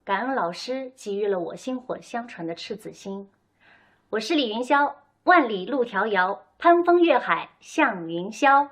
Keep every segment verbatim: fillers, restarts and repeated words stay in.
感恩老师给予了我薪火相传的赤子心。我是李云霄，万里路迢遥，攀峰越海向云霄。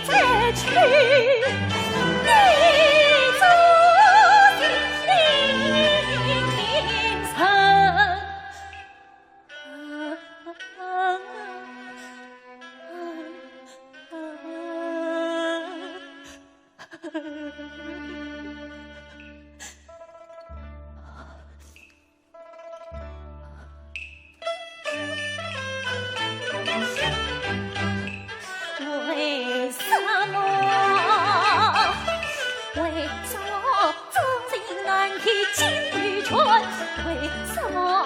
为什么？为什么？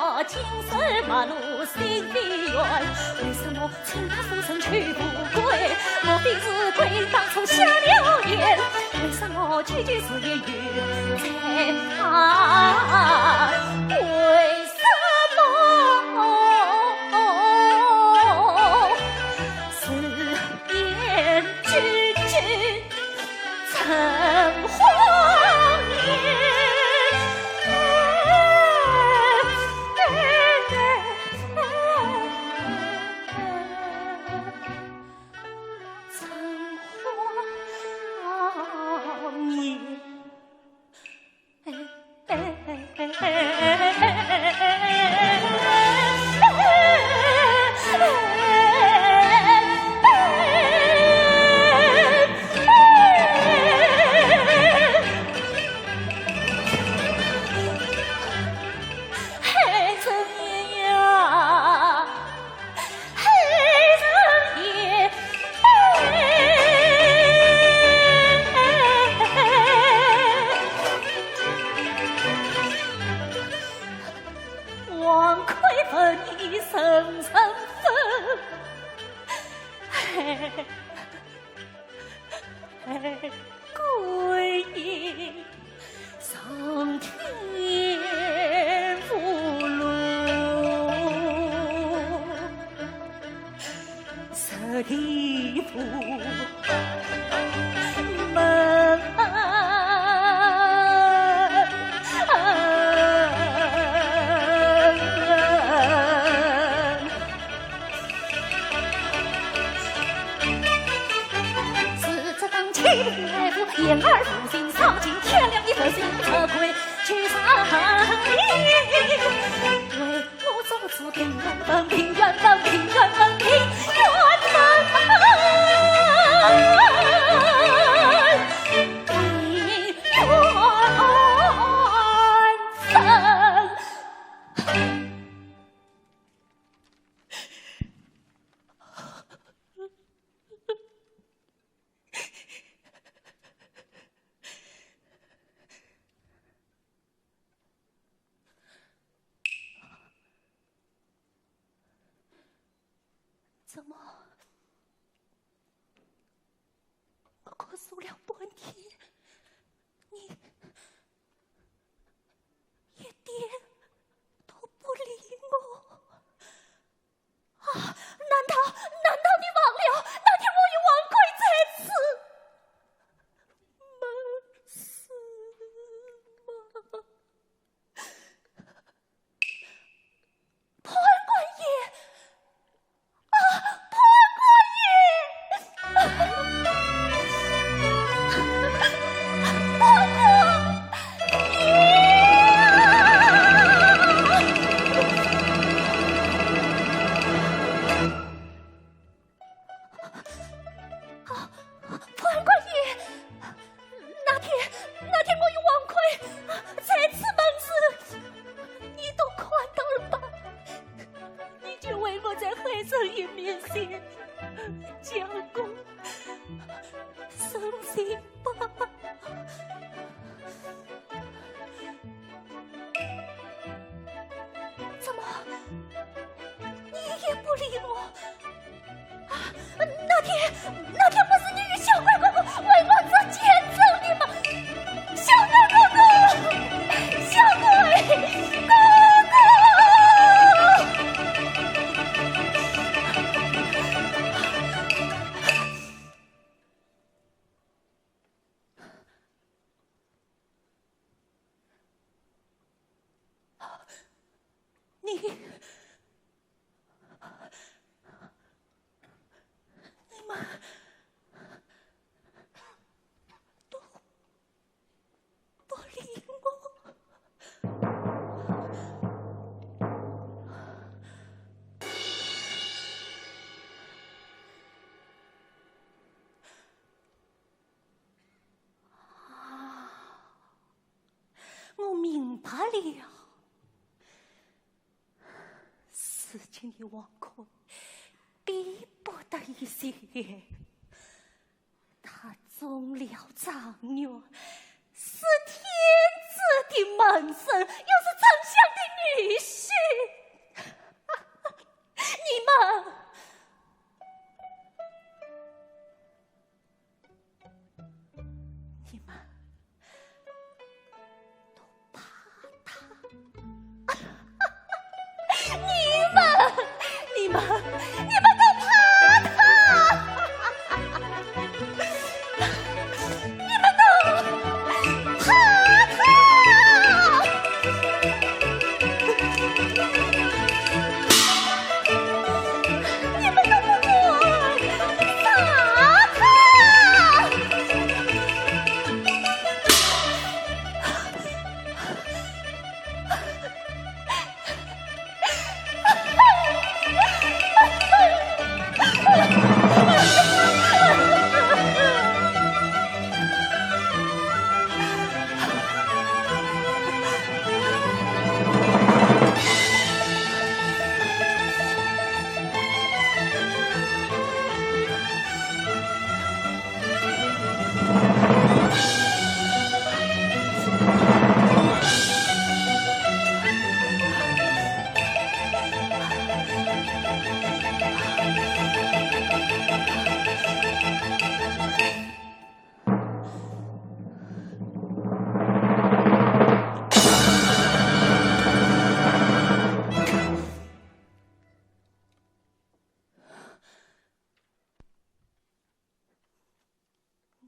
怎么？我咳嗽了半天，你一点都不理我。啊，难道，难道你忘了那天我与王魁在此闷死吗？ 判官爷，啊，判官爷，判官爷啊！ 啊，判官爷，那天，那天我与王魁在此闷死，你都看到了吧？你就为我在海神爷面前将功赎罪吧。 怎么，你也不理我？啊，那天，那天不是你与小鬼哥哥为我做见证的吗？小鬼哥哥，小鬼哥哥！了。如今的王魁比不得以前。他中了状元，是天子的门生，又是丞相的女婿。你们，你们都怕他。你们，你们，你们都怕他！你们都怕他！ 你们都不敢杀他！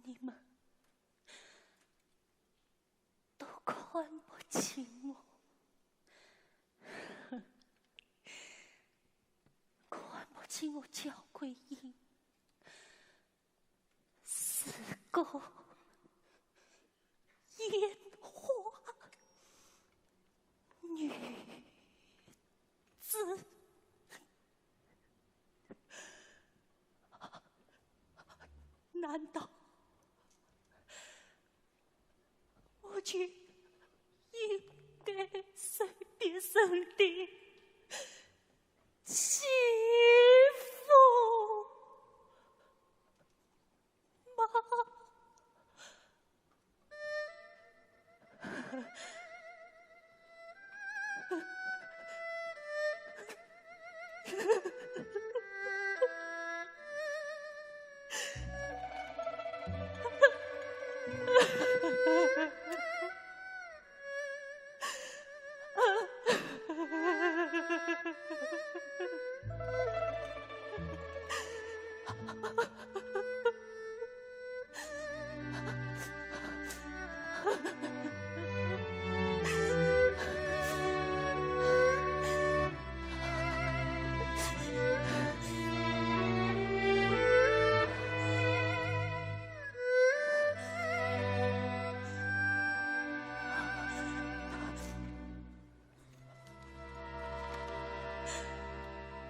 你们都看不起我，看不起我焦桂英。 是个烟花女子。难道我就应该受别人的欺负吗？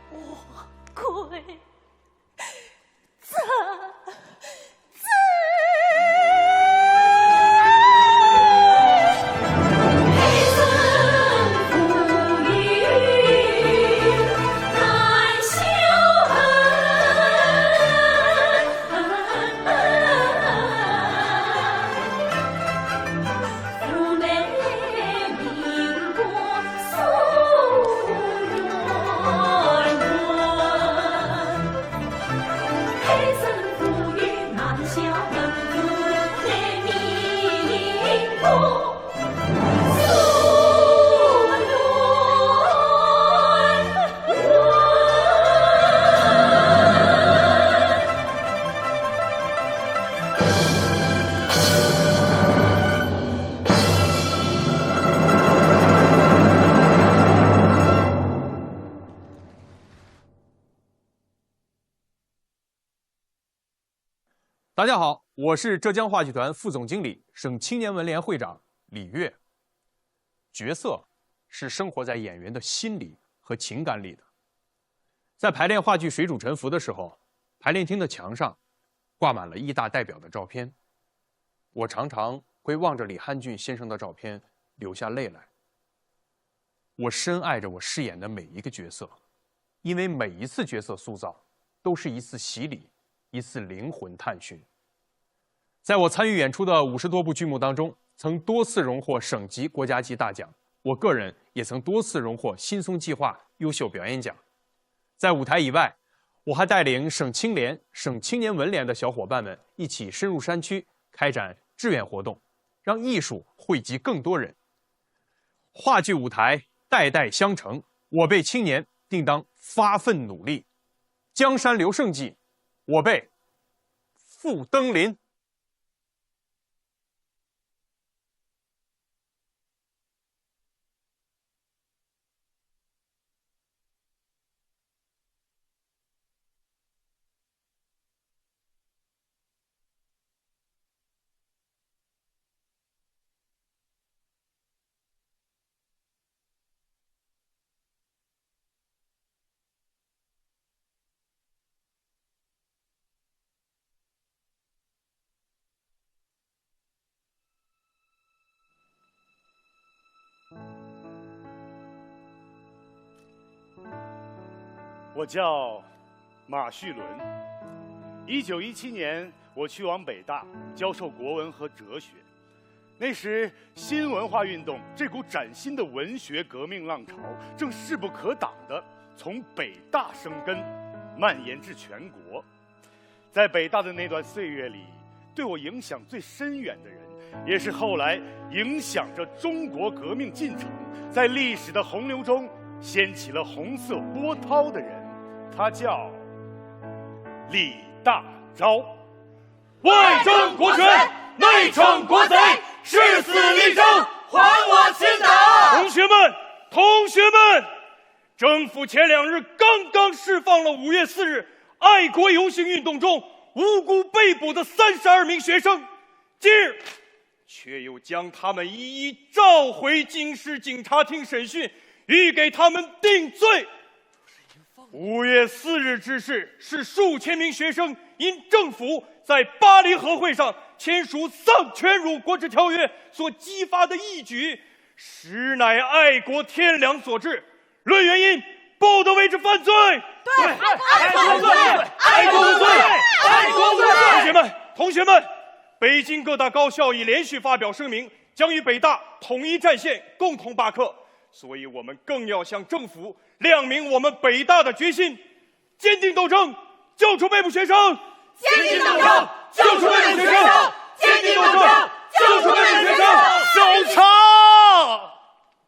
我跪 这，这。大家好，我是浙江话剧团副总经理、省青年文联会长李悦。角色是生活在演员的心里和情感里的。在排练话剧《水煮沉浮》的时候，排练厅的墙上挂满了艺大代表的照片。我常常会望着李汉俊先生的照片流下泪来。我深爱着我饰演的每一个角色，因为每一次角色塑造都是一次洗礼，一次灵魂探寻。在我参与演出的五十多部剧目当中，曾多次荣获省级、国家级大奖。我个人也曾多次荣获新松计划优秀表演奖。在舞台以外，我还带领省青联、省青年文联的小伙伴们一起深入山区，开展志愿活动，让艺术惠及更多人。话剧舞台代代相承，我辈青年定当发奋努力。江山留胜迹，我辈赴登临。我叫马绪伦。一九一七年，我去往北大教授国文和哲学。那时，新文化运动这股崭新的文学革命浪潮正势不可挡地从北大生根，蔓延至全国。在北大的那段岁月里，对我影响最深远的人，也是后来影响着中国革命进程，在历史的洪流中掀起了红色波涛的人，他叫李大钊。外争国权，内惩国贼，誓死力争，还我青岛！同学们，同学们，政府前两日刚刚释放了五月四日爱国游行运动中无辜被捕的三十二名学生，今日却又将他们一一召回京师警察厅审讯，欲给他们定罪。五月四日之事是数千名学生因政府在巴黎和会上签署丧权辱国之条约所激发的义举，实乃爱国天良所致。论原因，不得为之犯罪。对，爱国罪，爱国罪，爱国罪。同学们，同学们，北京各大高校已连续发表声明，将与北大统一战线，共同罢课。所以我们更要向政府亮明我们北大的决心，坚定斗争，救出被捕学生。坚定斗争，救出被捕学生。坚定斗争，救出被捕学生。收场。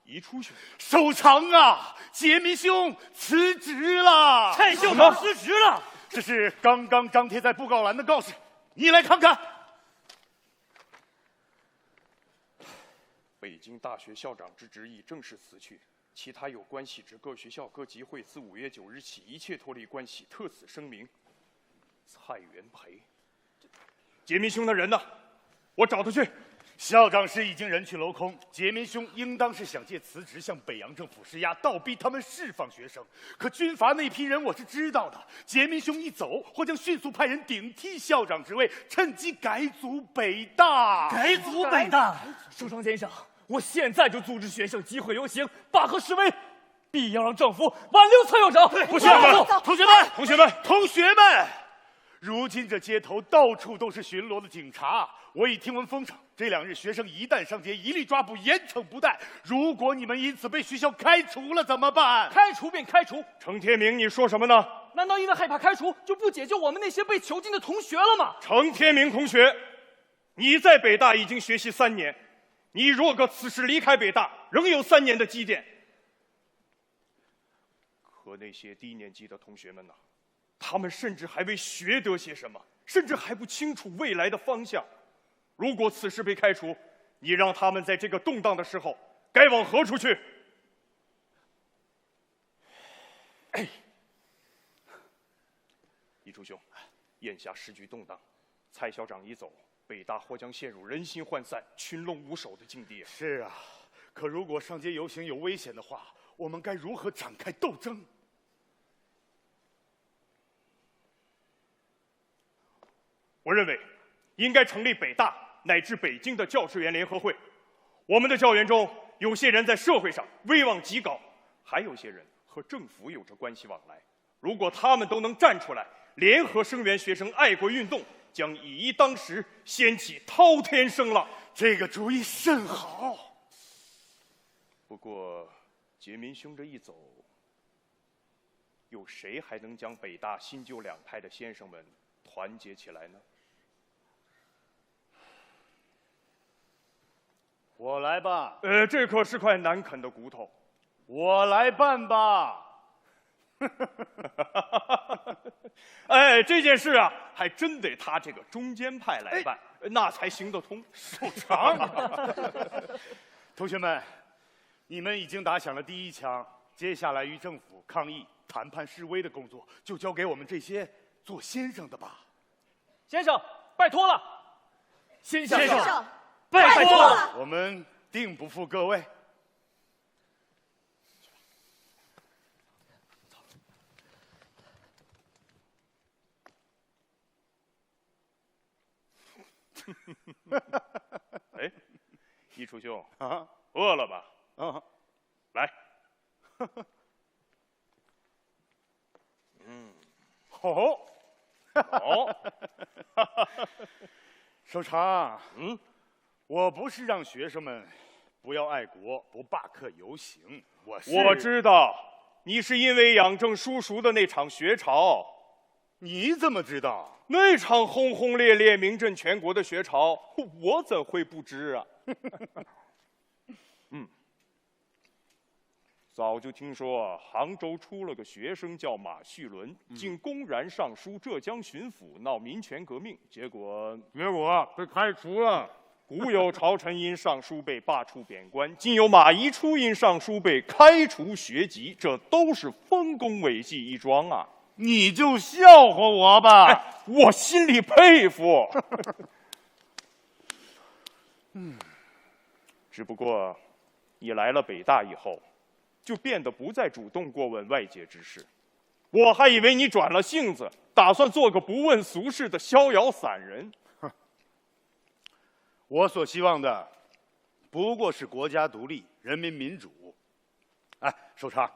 一出血，收场啊！杰民兄辞职了。蔡校长辞职了。这是刚刚张贴在布告栏的告示，你来看看。北京大学校长之职已正式辞去，其他有关系之各学校、各集会自五月九日起一切脱离关系，特此声明。蔡元培，杰民兄的人呢？我找他去。校长室已经人去楼空，杰民兄应当是想借辞职向北洋政府施压，倒逼他们释放学生。可军阀那批人我是知道的，杰民兄一走，或将迅速派人顶替校长职位，趁机改组北大。改组北大，盛双先生，我现在就组织学生集会游行，罢课示威，必要让政府挽留蔡校长。同学们，同学们，同学们，同学们，如今这街头到处都是巡逻的警察，我已听闻风声。这两日学生一旦上街，一律抓捕，严惩不贷。如果你们因此被学校开除了怎么办？开除便开除。程天明，你说什么呢？难道因为害怕开除就不解救我们那些被囚禁的同学了吗？程天明同学，你在北大已经学习三年，你若可此时离开北大，仍有三年的积淀。可那些低年级的同学们呢？他们甚至还未学得些什么，甚至还不清楚未来的方向。如果此时被开除，你让他们在这个动荡的时候该往何处去？哎，一初兄，眼下时局动荡，蔡校长一走，北大或将陷入人心涣散、群龙无首的境地。是啊，可如果上街游行有危险的话，我们该如何展开斗争？ 我认为应该成立北大乃至北京的教职员联合会。我们的教员中有些人在社会上威望极高，还有些人和政府有着关系往来。如果他们都能站出来，联合声援学生爱国运动，将以一当十，掀起滔天声浪。这个主意甚好。不过，杰明兄这一走，有谁还能将北大新旧两派的先生们团结起来呢？我来吧。呃，这可是块难啃的骨头。我来办吧。哎，这件事啊，还真得他这个中间派来办，那才行得通。首长，同学们，你们已经打响了第一枪，接下来与政府抗议、谈判、示威的工作就交给我们这些做先生的吧。先生，拜托了。先生，先生，拜托了。我们定不负各位。哎，一初兄，啊？饿了吧？啊。来。嗯。好。好。首长，嗯？我不是让学生们不要爱国、不罢课游行，我是……我知道，你是因为党政书署的那场学潮。你怎么知道？那场轰轰烈烈、名震全国的学潮，我怎会不知啊？嗯，早就听说杭州出了个学生叫马叙伦，嗯。竟公然上书浙江巡抚，闹民权革命，结果……结果被开除了。古有朝臣因上书被罢黜贬官，今有马一初因上书被开除学籍，这都是丰功伟绩一桩啊！你就笑话我吧。哎，我心里佩服。嗯，只不过你来了北大以后，就变得不再主动过问外界之事。我还以为你转了性子，打算做个不问俗事的逍遥散人。哼，我所希望的不过是国家独立、人民民主。哎，首长，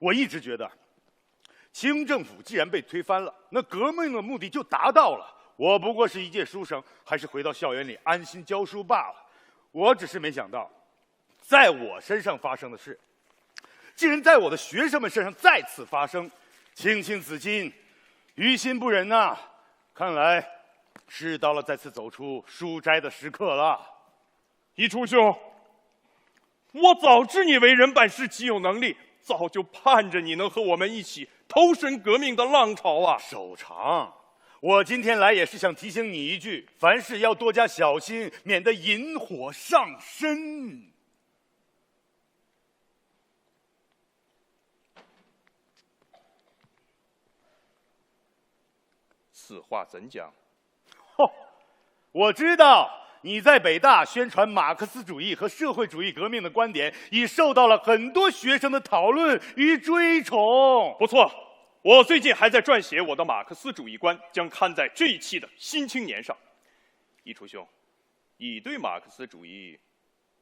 我一直觉得，清政府既然被推翻了，那革命的目的就达到了。我不过是一介书生，还是回到校园里安心教书罢了。我只是没想到，在我身上发生的事，竟然在我的学生们身上再次发生，青青子衿，于心不忍呐。看来是到了再次走出书斋的时刻了。一初兄，我早知你为人办事极有能力，早就盼着你能和我们一起投身革命的浪潮啊。首长，我今天来也是想提醒你一句，凡事要多加小心，免得引火上身。此话怎讲？吼，我知道你在北大宣传马克思主义和社会主义革命的观点，已受到了很多学生的讨论与追崇。不错，我最近还在撰写我的马克思主义观，将刊在这一期的《新青年》上。一初兄，你对马克思主义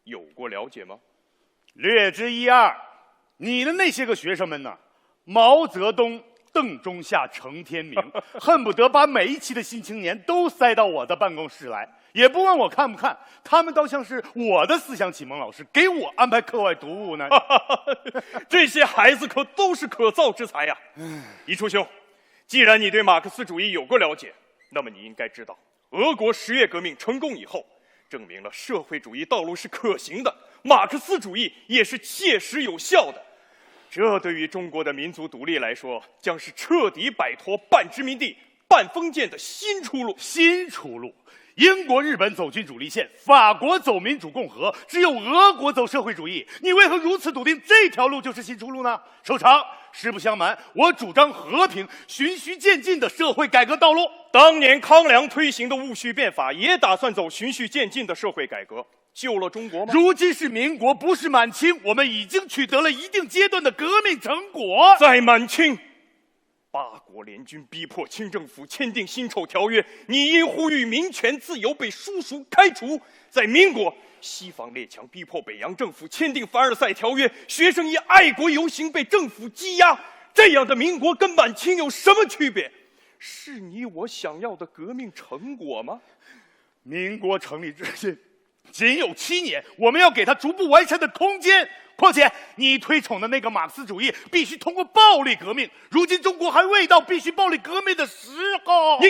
有过了解吗？略知一二。你的那些个学生们呢，毛泽东、 瞪中下程天明，恨不得把每一期的《新青年》都塞到我的办公室来，也不问我看不看。他们倒像是我的思想启蒙老师，给我安排课外读物呢。这些孩子可都是可造之材呀。一初兄，既然你对马克思主义有过了解，那么你应该知道，俄国十月革命成功以后，证明了社会主义道路是可行的，马克思主义也是切实有效的。这对于中国的民族独立来说，将是彻底摆脱半殖民地半封建的新出路。新出路？英国、日本走君主立宪，法国走民主共和，只有俄国走社会主义。你为何如此笃定这条路就是新出路呢？首长，实不相瞒，我主张和平、循序渐进的社会改革道路。当年康梁推行的戊戌变法也打算走循序渐进的社会改革，救了中国吗？如今是民国，不是满清，我们已经取得了一定阶段的革命成果。在满清，八国联军逼迫清政府签订辛丑条约，你因呼吁民权自由被书署开除。在民国，西方列强逼迫北洋政府签订凡尔赛条约，学生以爱国游行被政府羁押，这样的民国跟满清有什么区别？是你我想要的革命成果吗？民国成立至今，仅有七年，我们要给它逐步完善的空间。况且，你推崇的那个马克思主义，必须通过暴力革命。如今中国还未到必须暴力革命的时候。你，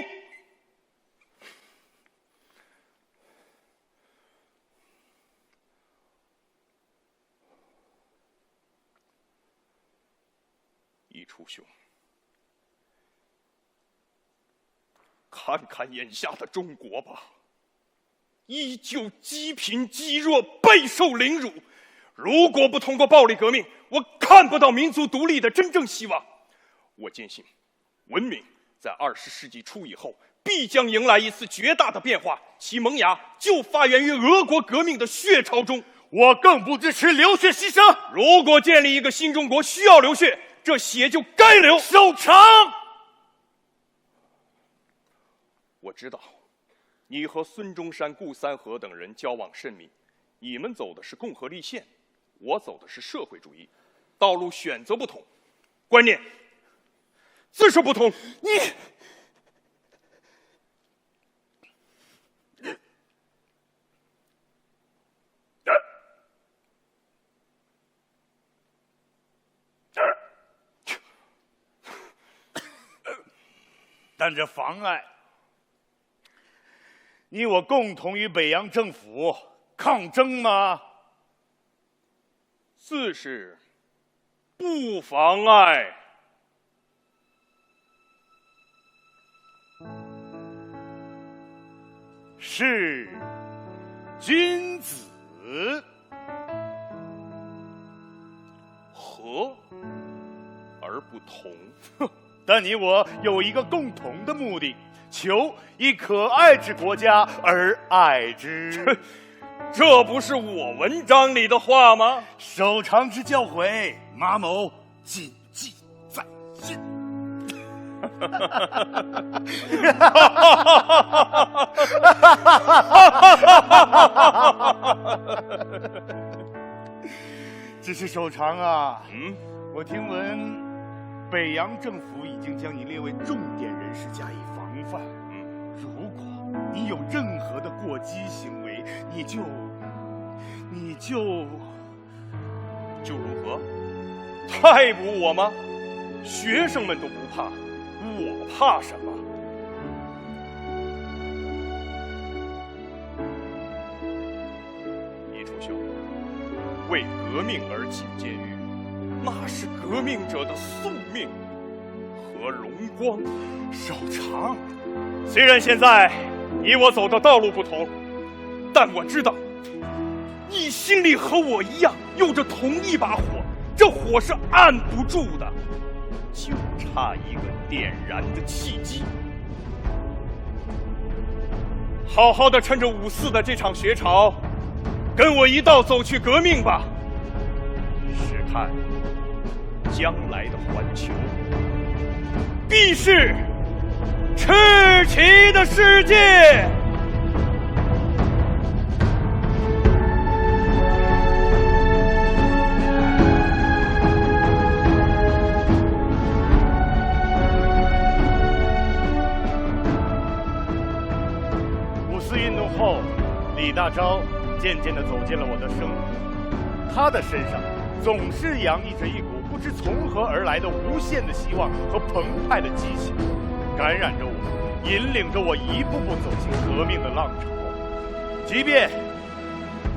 易初兄，看看眼下的中国吧，依旧积贫积弱，备受凌辱。如果不通过暴力革命，我看不到民族独立的真正希望。我坚信，文明在二十世纪初以后必将迎来一次绝大的变化，其萌芽就发源于俄国革命的血潮中。我更不支持流血牺牲。如果建立一个新中国需要流血，这血就该流。首长，我知道，你和孙中山、顾三河等人交往甚密，你们走的是共和立宪，我走的是社会主义，道路选择不同，观念自是不同。你，但这妨碍你我共同与北洋政府抗争吗？自是不妨碍。是君子。和而不同。但你我有一个共同的目的，求以可爱之国家而爱之。这不是我文章里的话吗？首长之教诲，马某谨记在心。只是首长啊，嗯？我听闻北洋政府已经将你列为重点人士加以防范。嗯。如果你有任何的过激行为，你就，你就，就如何？逮捕我吗？学生们都不怕，我怕什么？易初兄，为革命而进监狱，那是革命者的宿命和荣光。首长，虽然现在你我走的道路不同，但我知道，你心里和我一样有着同一把火，这火是按不住的，就差一个点燃的契机。好好的趁着五四的这场学潮，跟我一道走去革命吧。试看将来的环球，必是赤旗的世界。五四运动后，李大钊渐渐地走进了我的生活。他的身上总是洋溢着一股不知从何而来的无限的希望和澎湃的激情，感染着我，引领着我一步步走进革命的浪潮。即便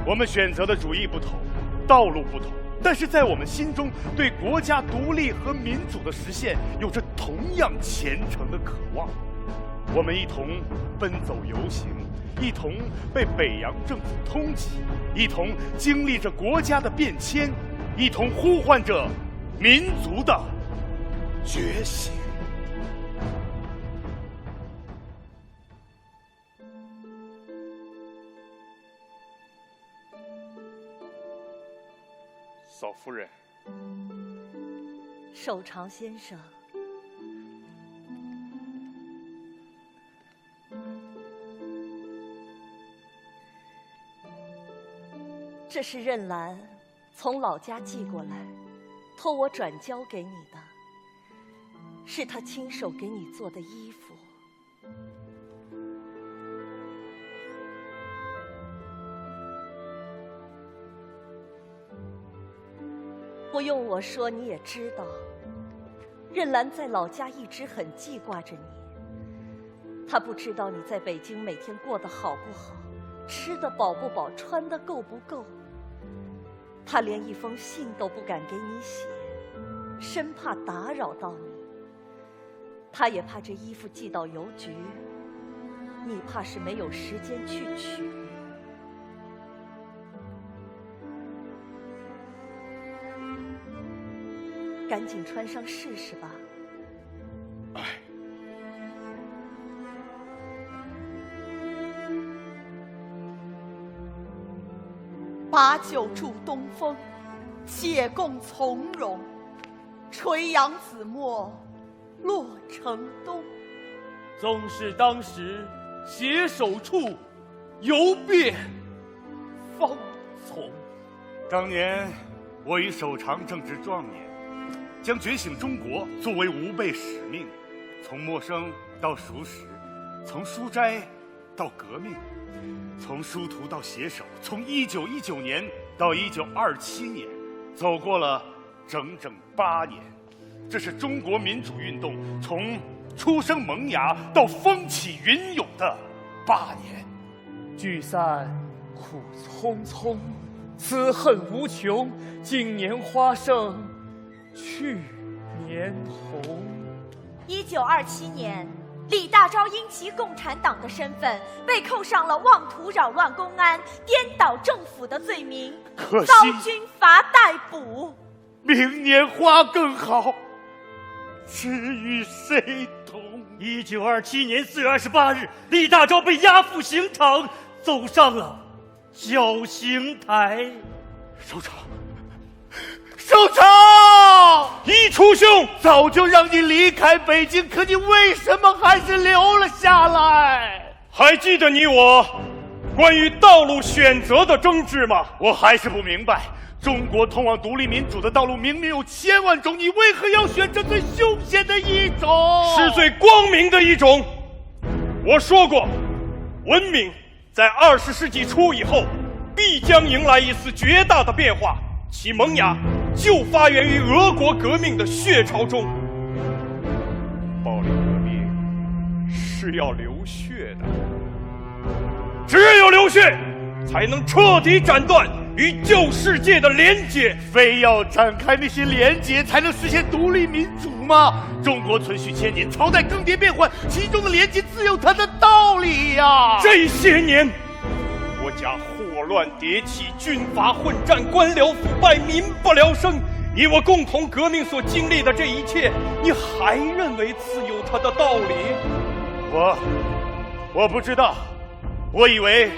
我们选择的主义不同，道路不同，但是在我们心中，对国家独立和民主的实现有着同样虔诚的渴望。我们一同奔走游行，一同被北洋政府通缉，一同经历着国家的变迁，一同呼唤着民族的觉醒。嫂夫人。首长先生。这是任兰从老家寄过来，托我转交给你的，是她亲手给你做的衣服。不用我说，你也知道，任兰在老家一直很记挂着你。她不知道你在北京每天过得好不好，吃得饱不饱，穿得够不够。她连一封信都不敢给你写，生怕打扰到你。她也怕这衣服寄到邮局，你怕是没有时间去取。赶紧穿上试试吧。 把酒祝东风，且共从容。垂杨紫陌洛城东。纵使当时携手处，犹辨芳丛。当年我与守常正值壮年，将觉醒中国作为吾辈使命，从陌生到熟识，从书斋 到革命，从殊途到携手，从一九一九年到一九二七年，走过了整整八年。这是中国民主运动从初生萌芽到风起云涌的八年。聚散苦匆匆，此恨无穷。今年花胜 去年同。一九二七年，李大钊因其共产党的身份，被扣上了妄图扰乱公安、颠倒政府的罪名，可惜遭军阀逮捕。明年花更好，只与谁同？一九二七年四月二十八日，李大钊被押赴刑场，走上了 绞刑台。首长，首长！一初兄，早就让你离开北京，可你为什么还是留了下来？还记得你我关于道路选择的争执吗？我还是不明白，中国通往独立民主的道路明明有千万种，你为何要选择最凶险的一种？是最光明的一种。我说过，文明 在二十世纪初以后，必将迎来一次绝大的变化，其萌芽就发源于俄国革命的血潮中。暴力革命是要流血的，只有流血，才能彻底斩断与旧世界的连结。非要展开那些连结，才能实现独立民主吗？中国存续千年，朝代更迭变换，其中的连结自有它的道理呀。这些年， 国家祸乱迭起，军阀混战，官僚腐败，民不聊生。你我共同革命所经历的这一切，你还认为自有它的道理？我，我不知道。我以为，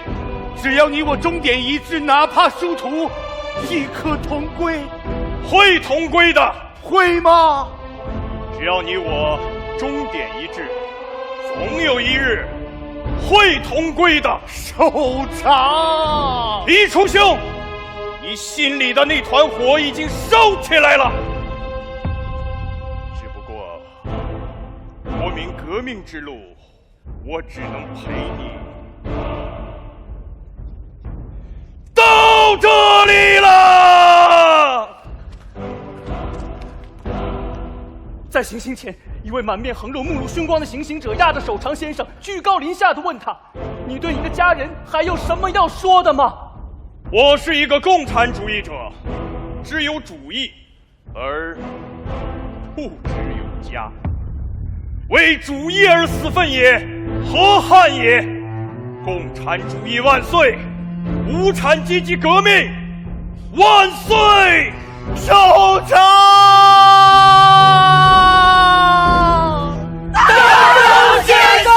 只要你我终点一致，哪怕殊途，亦可同归。会同归的。 会吗？只要你我终点一致，总有一日会同归的。首长！李初兄，你心里的那团火已经烧起来了。只不过，国民革命之路， 我只能陪你到这里了。在行刑前，一位满面横肉、目露凶光的行刑者押着首长先生，居高临下地问他：“你对你的家人还有什么要说的吗？”我是一个共产主义者，只有主义 而不只有家。为主义而死奋也，何憾也！共产主义万岁！无产阶级革命万岁！首长！大钊先生！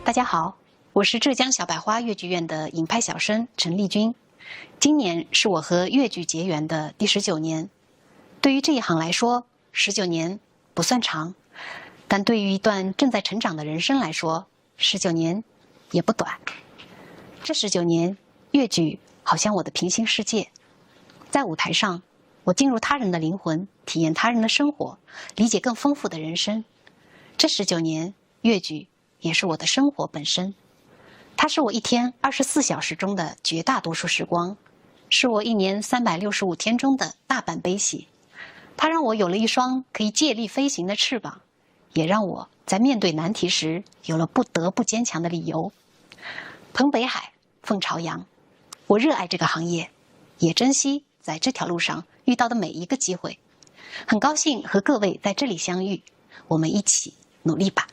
大家好，我是浙江小百花越剧院的尹派小生陈丽君。今年是我和越剧结缘的第十九年。对于这一行来说，十九年不算长，但对于一段正在成长的人生来说，十九年也不短。这十九年，越剧好像我的平行世界。在舞台上，我进入他人的灵魂，体验他人的生活，理解更丰富的人生。这十九年，越剧也是我的生活本身。它是我一天二十四小时中的绝大多数时光，是我一年三百六十五天中的大半悲喜。它让我有了一双可以借力飞行的翅膀，也让我在面对难题时有了不得不坚强的理由。捧北海，奉朝阳，我热爱这个行业，也珍惜在这条路上遇到的每一个机会。很高兴和各位在这里相遇，我们一起努力吧。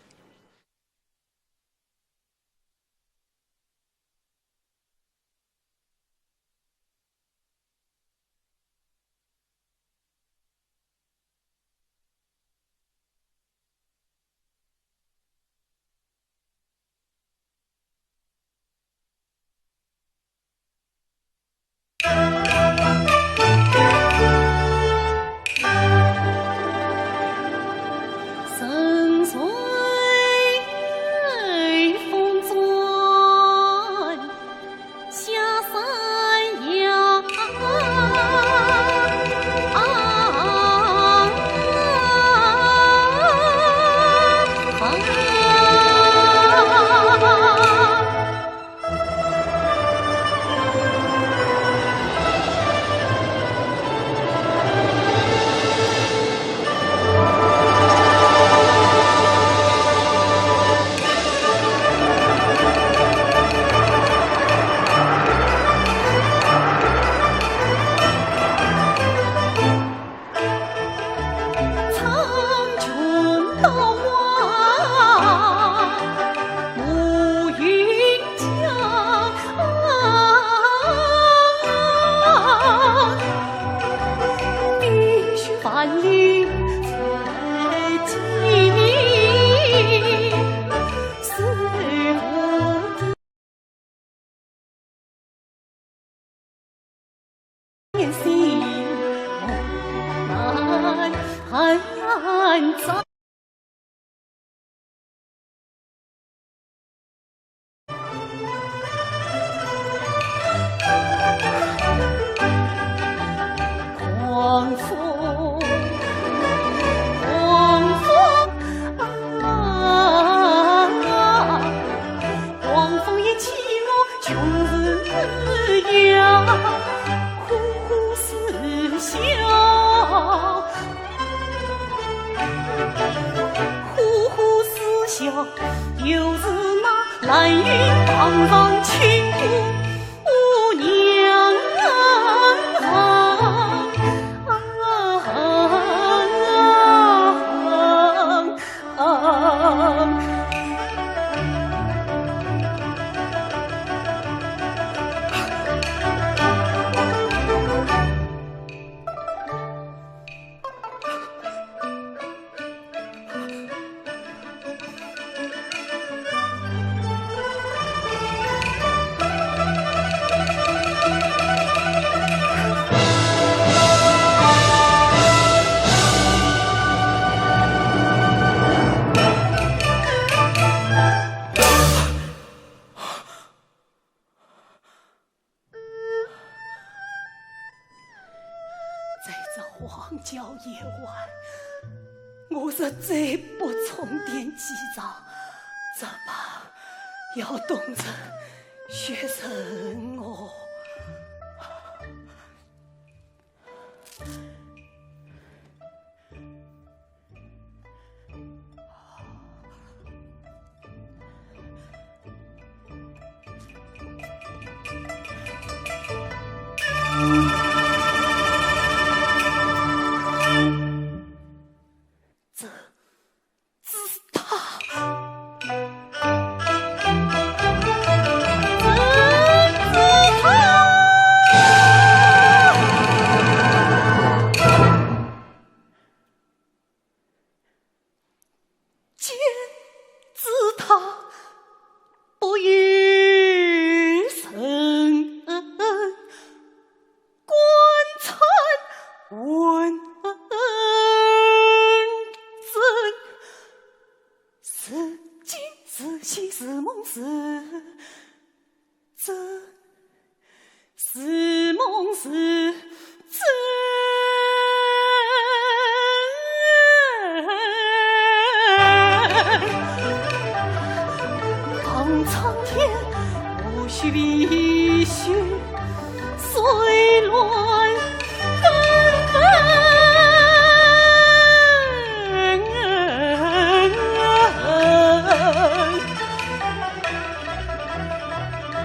在这荒郊野外，我实在不充电几张，怎么要冻成雪人哦？这，这是他。是梦是真，是梦是真。望苍天，我须离去。 水乱纷纷，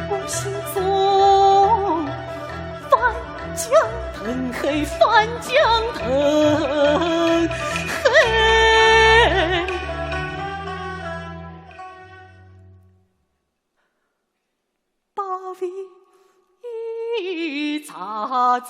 我心中翻江腾海，翻江腾海。 把笔擦成。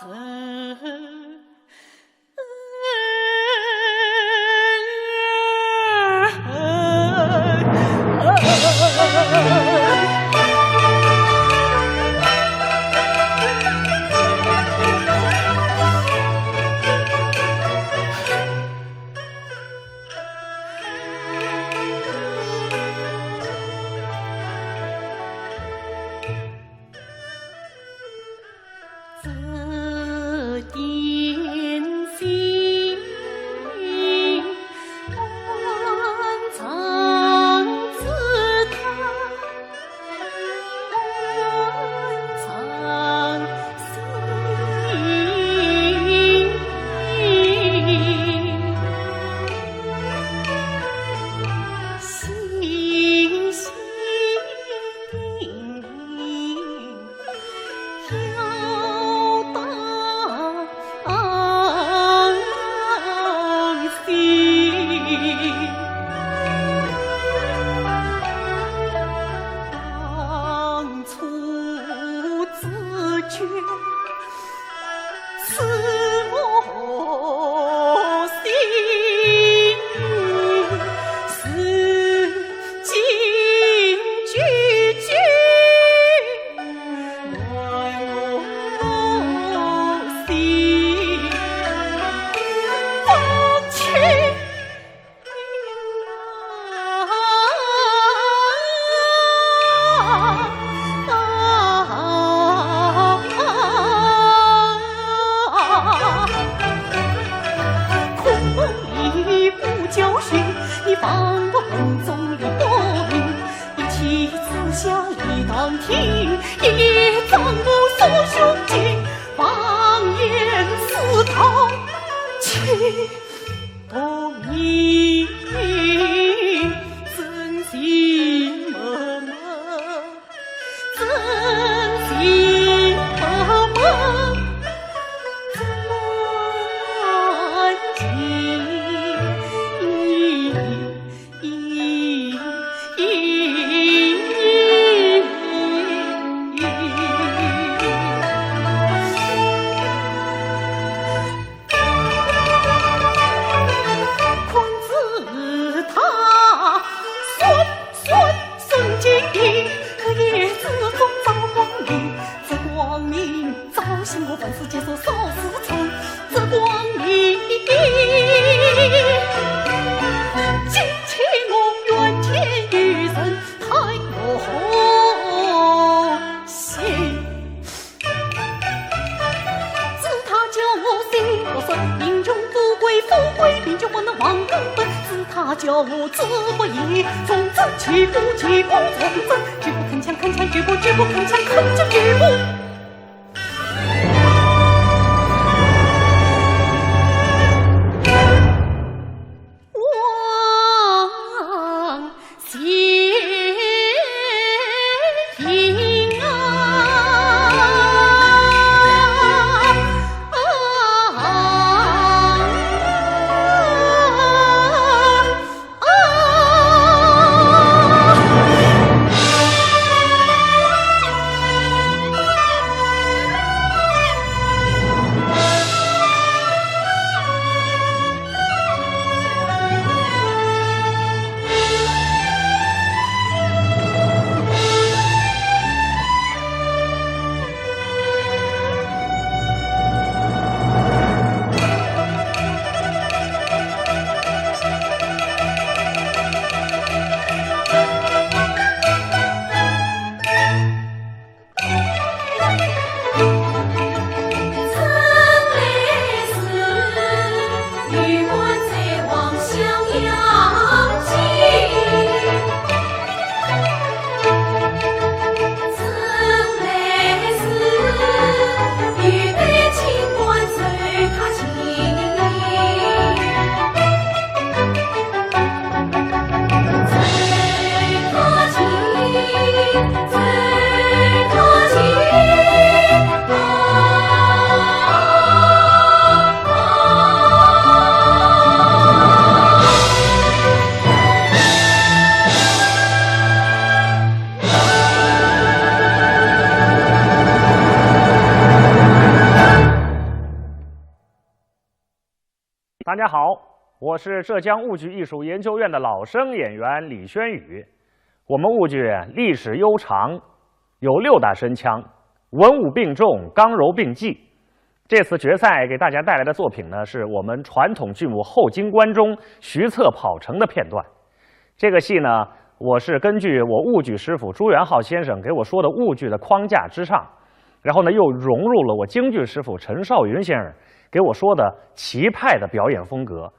大家好，我是浙江豫剧艺术研究院的老生演员李轩宇。我们豫剧历史悠长，有六大申腔，文武并重，刚柔并济。这次决赛给大家带来的作品呢，是我们传统剧目《后京关》中徐策跑城的片段。这个戏呢，我是根据我豫剧师傅朱元浩先生给我说的豫剧的框架之上，然后呢，又融入了我京剧师傅陈少云先生给我说的齐派的表演风格，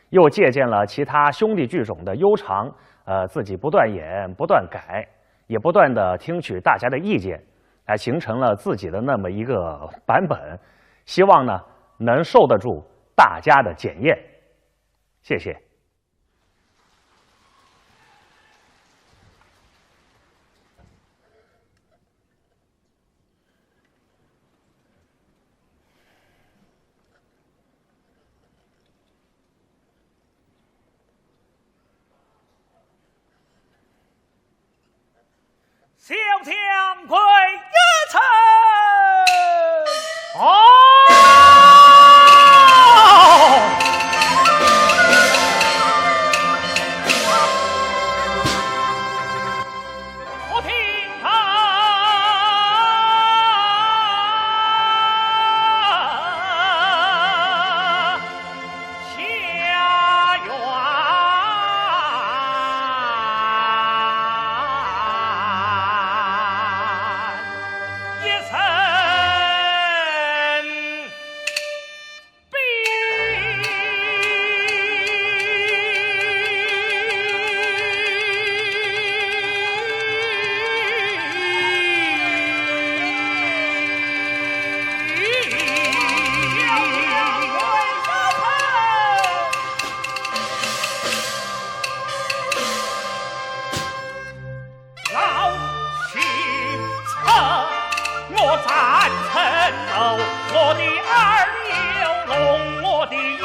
又借鉴了其他兄弟剧种的悠长，呃，自己不断演、不断改，也不断的听取大家的意见，来形成了自己的那么一个版本。希望呢，能受得住大家的检验。谢谢。小将跪一叩。哦。我听他下院一声老徐策，我赞成哦，我的二流龙，我的眼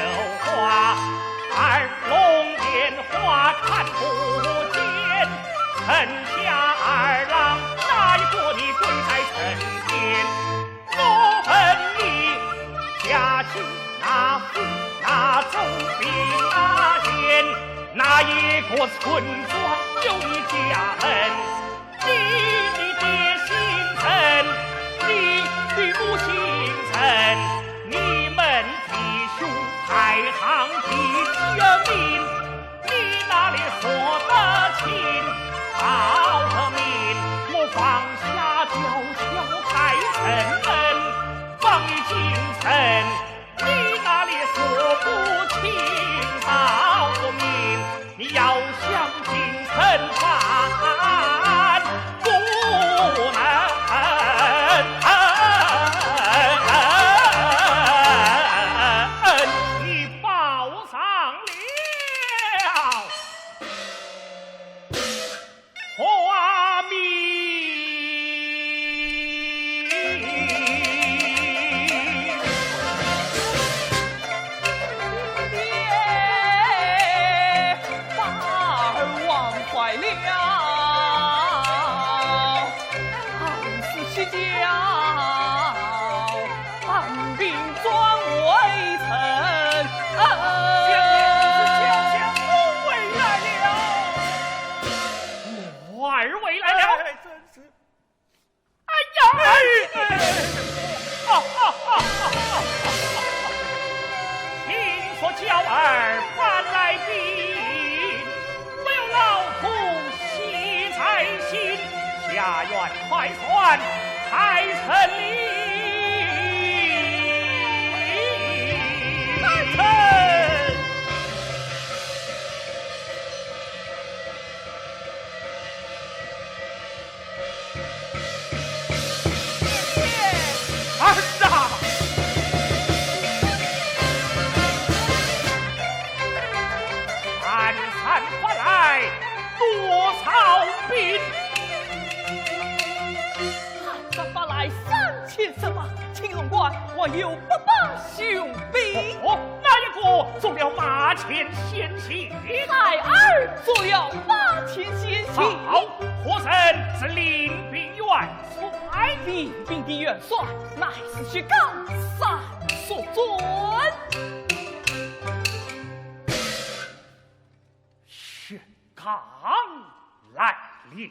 又花，二龙眼花看不见，城下二郎哪一个你跪在城前？ 我问你，家境那富那重比那贱，哪一个村庄有你家门？你的爹姓陈，你的母姓陈，你们弟兄排行第几名？ 你那里说得清道得明，我放下吊桥改城门，放你进城。你那里说不清道不明，你要想进城反不能。你报上了。 花名。爹，把儿忘怀了，儿是西郊。 当兵转回城。啊，将军，将军，我回来了。我儿回来了。哎，真是。哎呀，哎，哎，哈哈哈哈哈哈！听说娇儿搬来兵， 唯有老夫喜在心，下院快传太师令。太师！儿啊！俺 山发来多少兵？俺山发来三千人马，青龙关还有八百雄兵。哦，哪一个做了马前先行？孩儿做了马前先行。好，何人是领兵元帅？领兵的元帅乃是薛刚单叔尊。刚来了。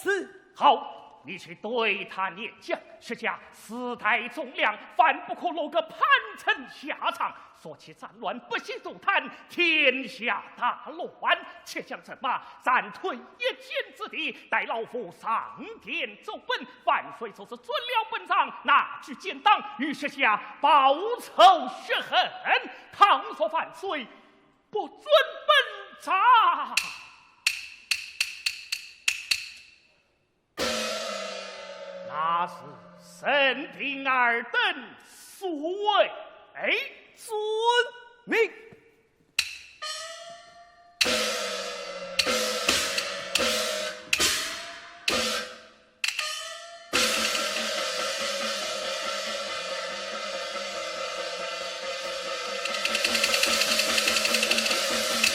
是。好，你去对他念讲，石家世代忠良，万不可落个叛臣下场。 说起战乱，不惜涂炭，天下大乱。且将人马暂退一箭之地，待老夫上殿奏本。万岁若是准了本章，拿去建党，与石家报仇雪恨。倘若万岁不准本章， 那是任凭尔等谁准？命。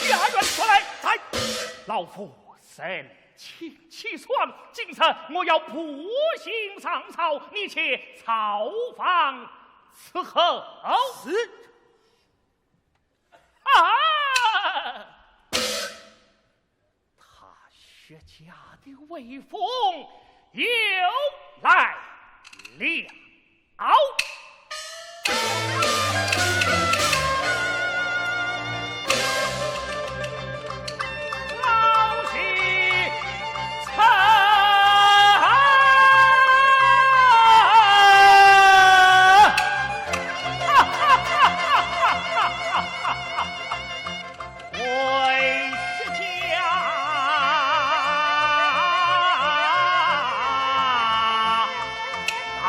押人出来。在。老夫 臣请起床，今日我要步行上朝，你且操房伺候。是。啊！他薛家的威风又来了。 好。老贼！为是家啊！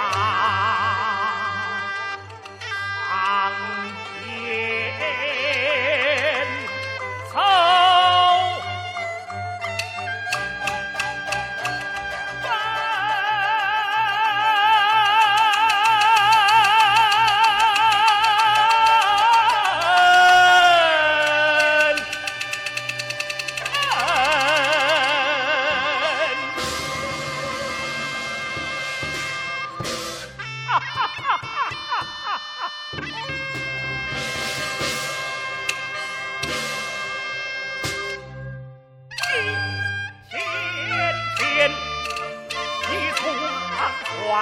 上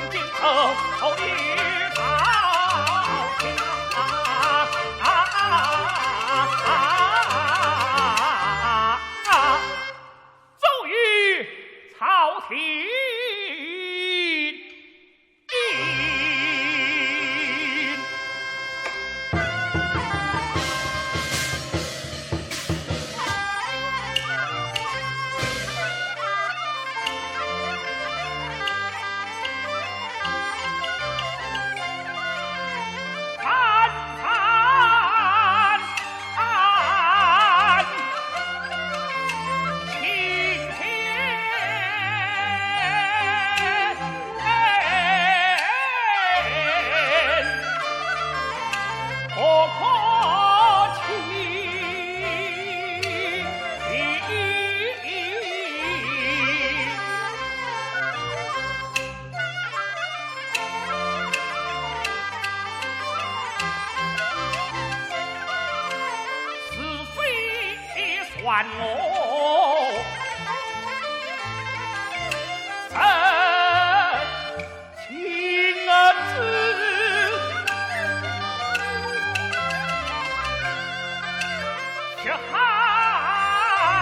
殿奏。奏于朝廷。 是非算我人情之血海冤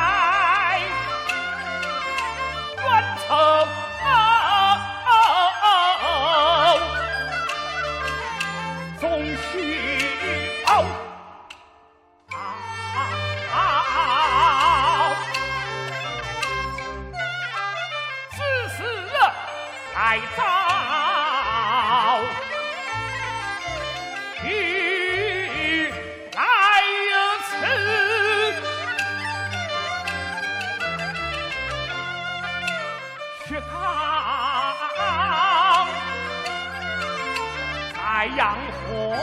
仇。 血淌在阳火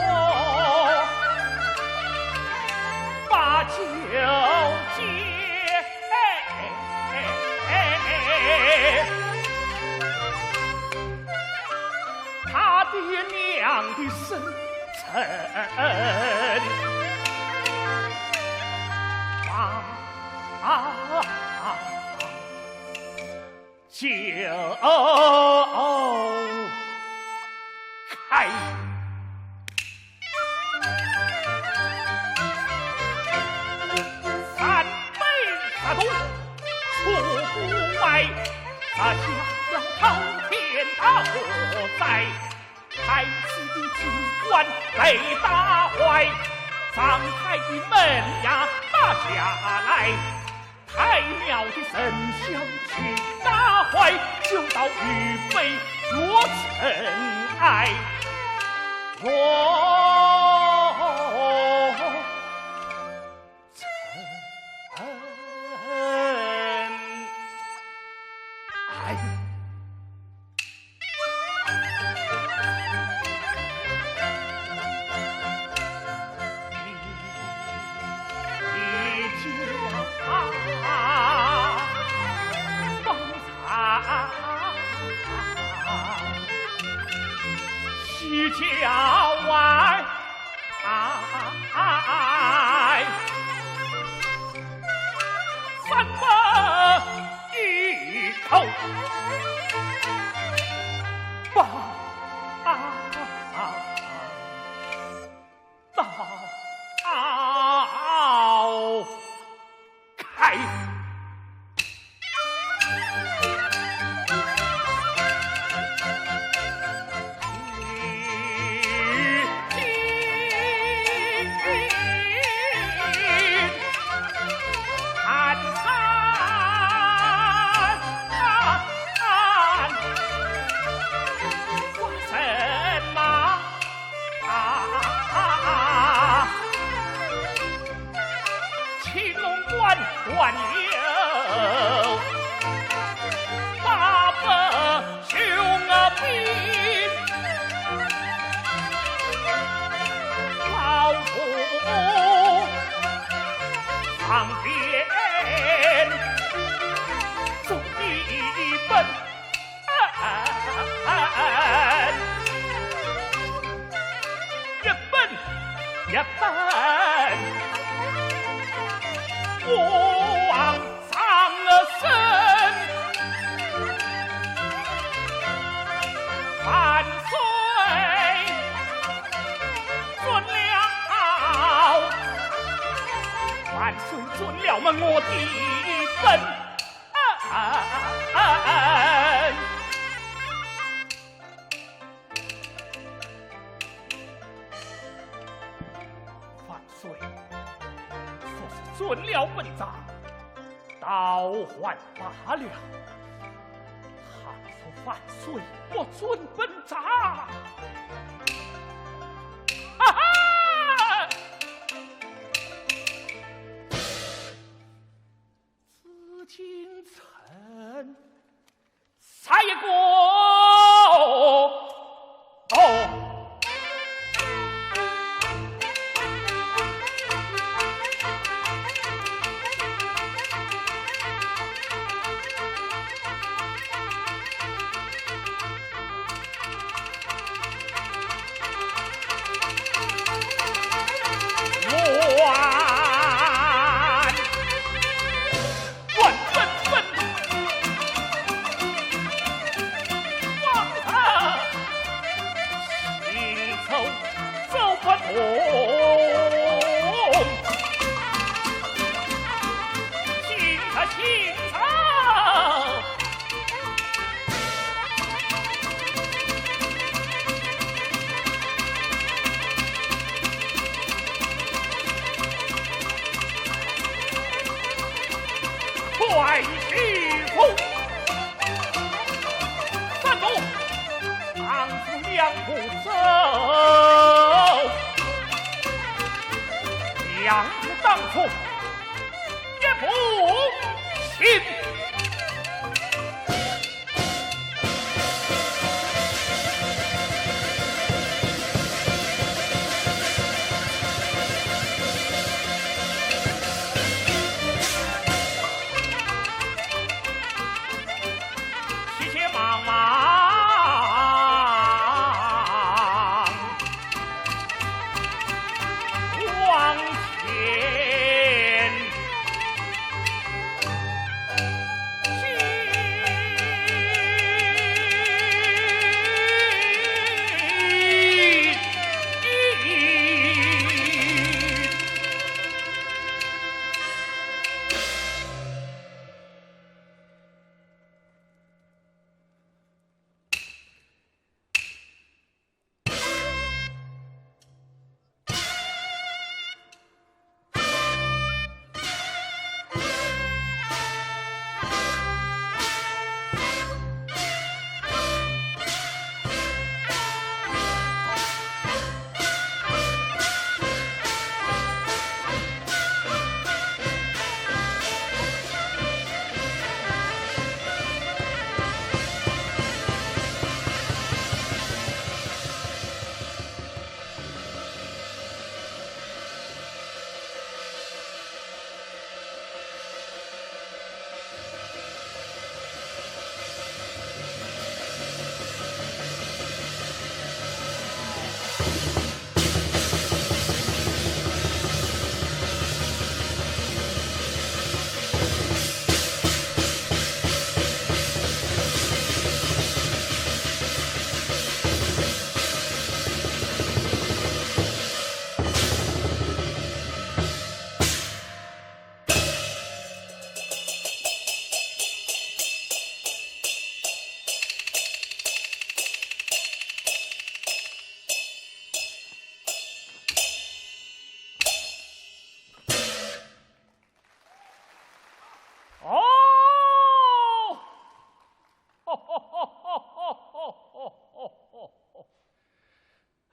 把酒解。他的娘的生辰。啊，就开。三杯十度出外，啊，想要滔天大祸哉。 太师的金冠被打坏，张太的门牙拔下来，太庙的神像去打坏，就到愚妃落尘埃。落尘埃。 西郊外，三百一口。报。 啊，啊，啊，刀开。啊，青龙关关有八百雄兵，老虎旁边走一奔。 一本一本，我王上身，万岁准了，万岁准了么我的本。 啊，啊，啊，啊。万岁，若是准了本章，倒还罢了，倘若万岁不准本章，哈哈！ 紫禁城，杀一个哦。乱，乱纷纷，王上行走走不动，请坐，请坐。 快起步，三步，唐僧两步走，两步当中，一步行。 急急忙忙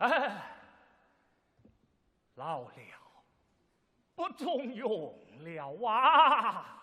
哎，老了，不中用了啊！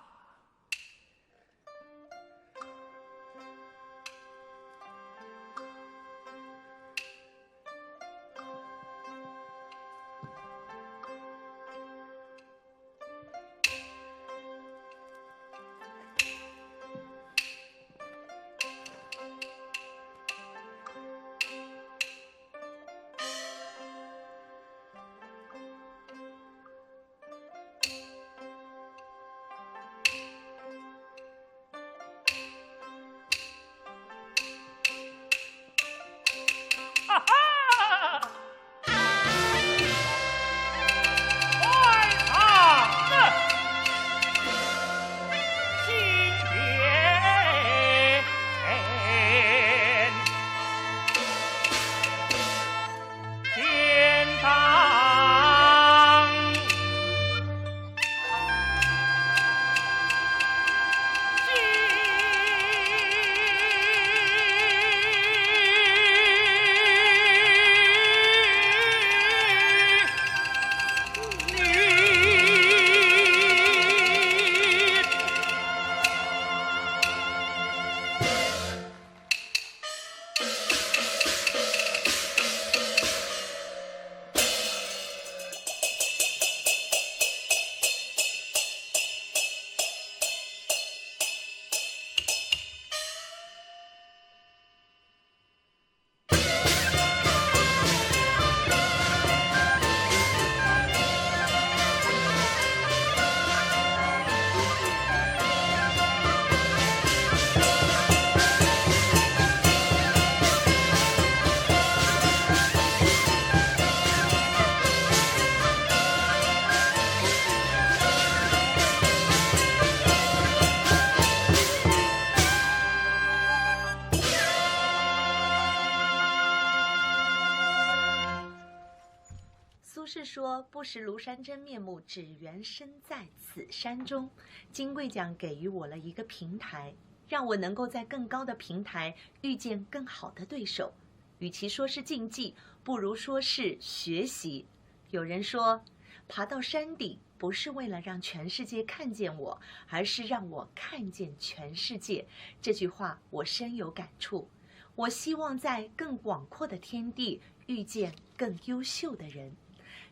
苏轼说：“不识庐山真面目，只缘身在此山中。”金桂奖给予我了一个平台，让我能够在更高的平台遇见更好的对手。与其说是竞技，不如说是学习。有人说，爬到山顶不是为了让全世界看见我，而是让我看见全世界。这句话我深有感触。我希望在更广阔的天地遇见更优秀的人，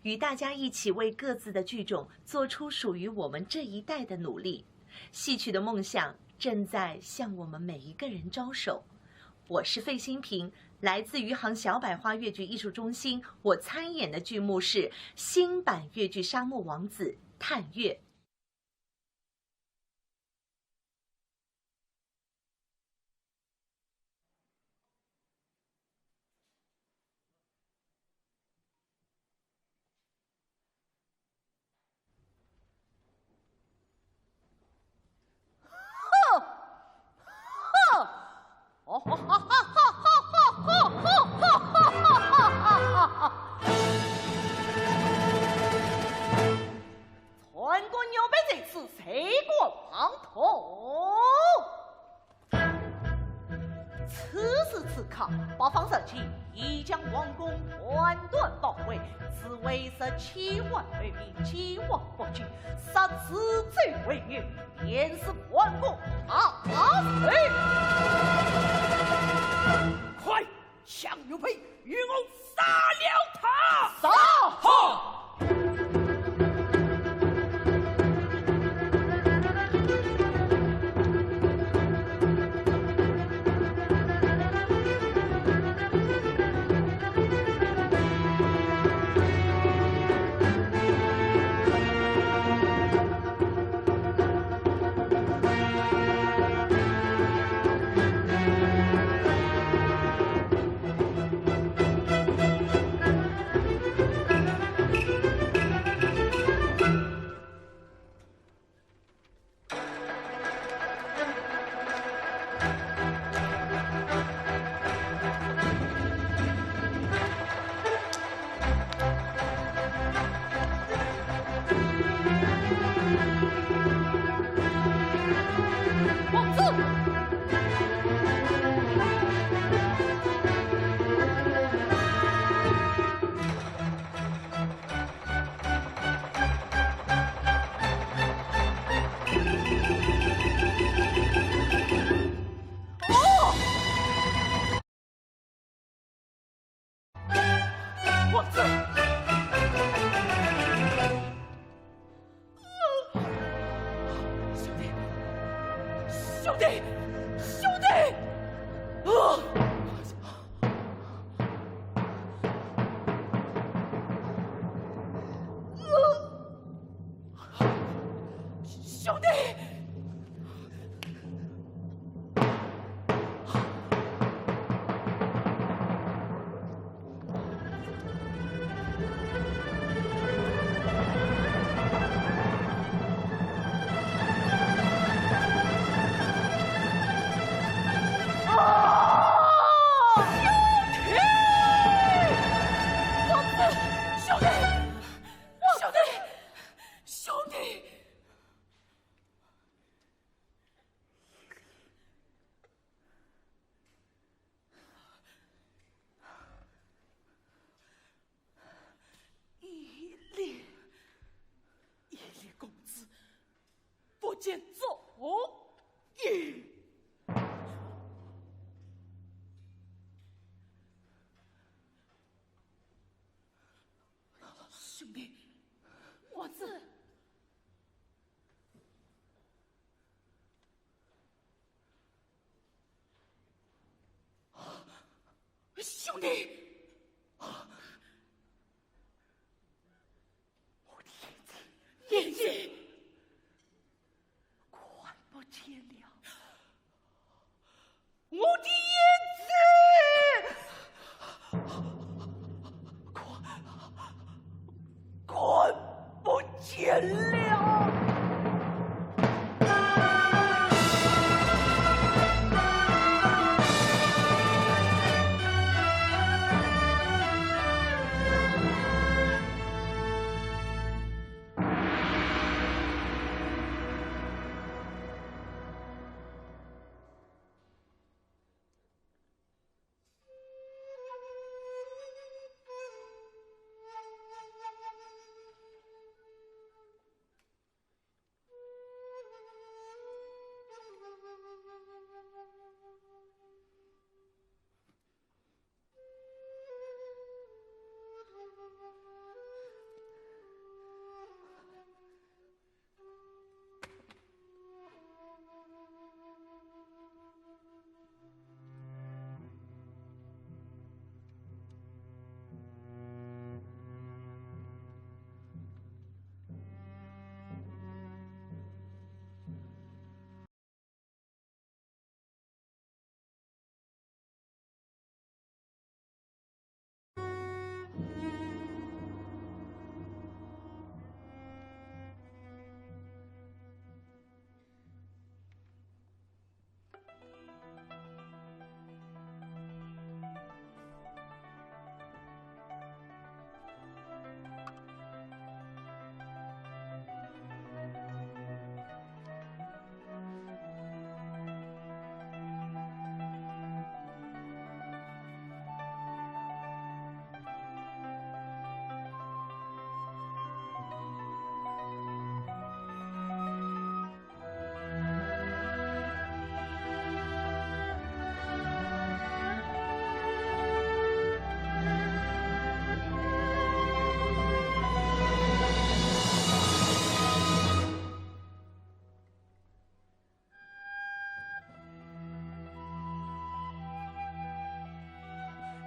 与大家一起为各自的剧种做出属于我们这一代的努力。戏曲的梦想正在向我们每一个人招手。我是费新平，来自余杭小百花越剧艺术中心。我参演的剧目是新版越剧《沙漠王子》《探月》。此时此刻，八方神将已将皇宫团团包围，紫薇十七万兵马前往北京，杀死周文玉，便是皇宫大事。快，向右边与我杀了他！杀！好！王子！兄弟，兄弟，兄弟！啊！兄弟！ 义礼，义礼公子，不见踪影。兄弟，我这 兄弟，我的眼睛，眼睛看不见了。我的眼睛，看，看不见了。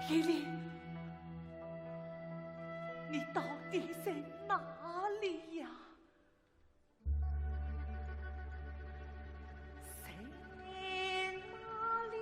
义礼，你到底在哪里呀？在哪里？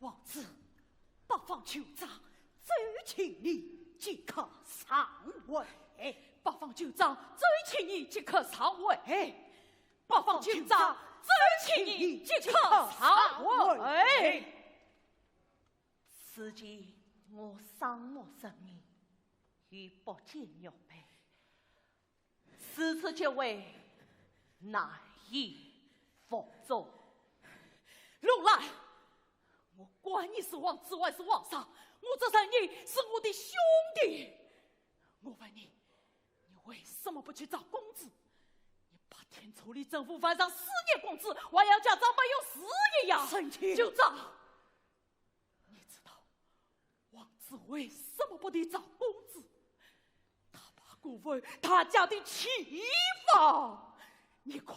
王子，八方酋长奏请你即刻上位。八方酋长奏请你即刻上位。八方酋长奏请你即刻上位。此前我双目失明，与不见玉佩， 此次结会，难以服众。龙兰，我管你是王子还是皇上，我只认你是我的兄弟。我问你，你为什么不去找公子？你白天处理政务，晚上思念公子，还要假装没有事一样。臣妾。酋长，你知道 王子为什么不去找公子？他怕辜负他家的妻房。你看，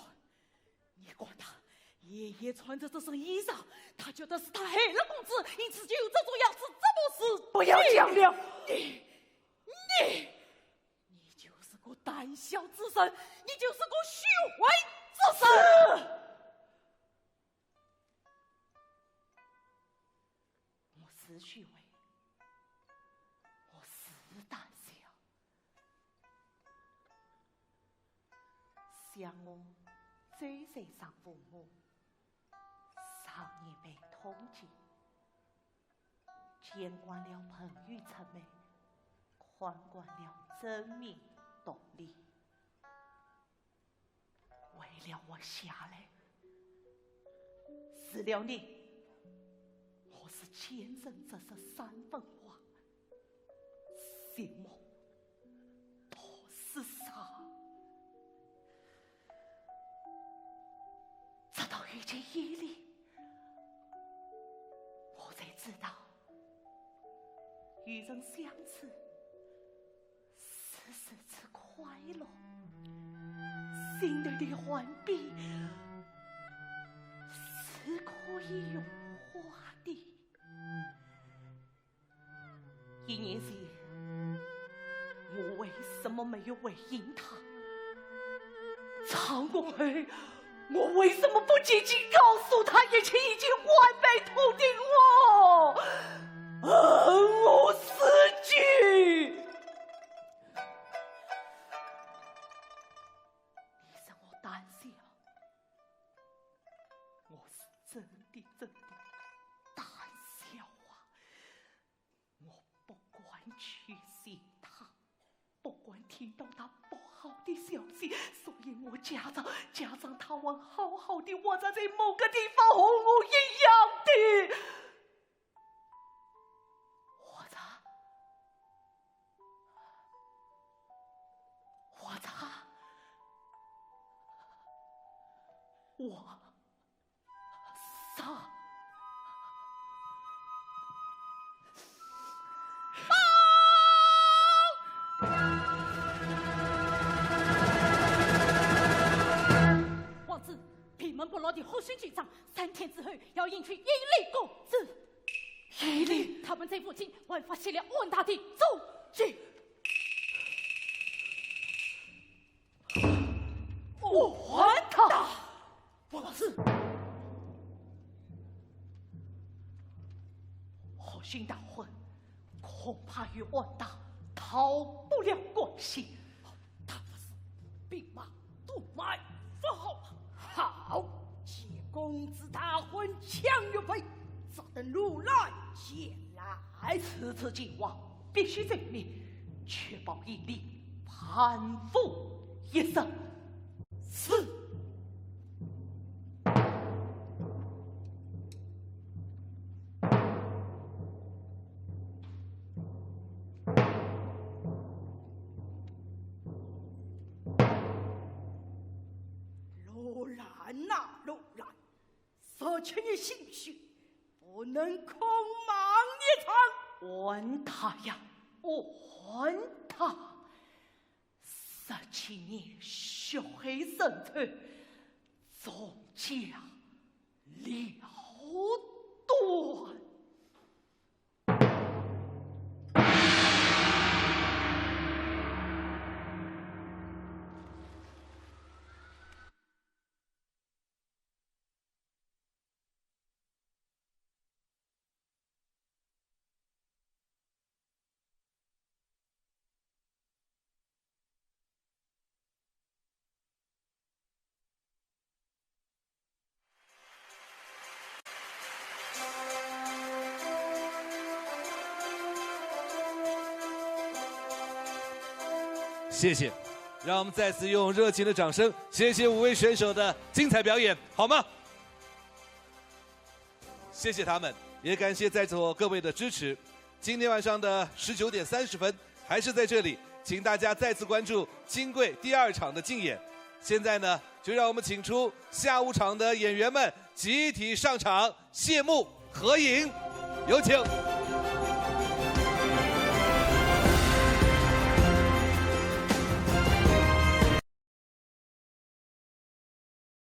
你看他夜夜穿着这身衣裳，他觉得是他害了公子，因此就有这种样子，这不是？不要讲了。你，你，你就是个胆小之人，你就是个虚伪之人。是。 我是虚伪，我是胆小。想我周才上父母，常年被通奸，见惯了朋友出卖，看惯了争名夺利。 为了活下来，除了你，我是见证这十三分花，心目都是伤。直到遇见伊犁，我才知道，与人相处 是如此快乐，心头的患病是可以融化的。一年前，我为什么没有回应他？长工后，我为什么不紧紧告诉他一切已经完备通顶了？恨我自己。你说我胆小，我是真的真的胆小啊！我不敢去见他，不敢听到他不好的消息，所以我假装假装他还好好的，或者在某个地方和我一样的。 活着，活着，活着。报！王子，闭门不露的后生局长，三天之后要迎娶伊丽公主。 伊丽，他们在附近还发现了安达的踪迹。安达？不是。后生大婚，恐怕与安达逃不了关系。 他不是兵马，动脉不好啊。好，见公子大婚抢玉佩，只等如兰前来。此次进王，必须奏明，确保伊丽盘复一生。是。 罗兰呐，罗兰，十七年心血，不能空忙一场。还他呀，还他！十七年血海深仇，终将了断。谢谢，让我们再次用热情的掌声，谢谢五位选手的精彩表演，好吗？谢谢他们，也感谢在座各位的支持。今天晚上的十九点三十分，还是在这里，请大家再次关注《金贵》第二场的竞演。现在呢，就让我们请出下午场的演员们集体上场谢幕合影，有请。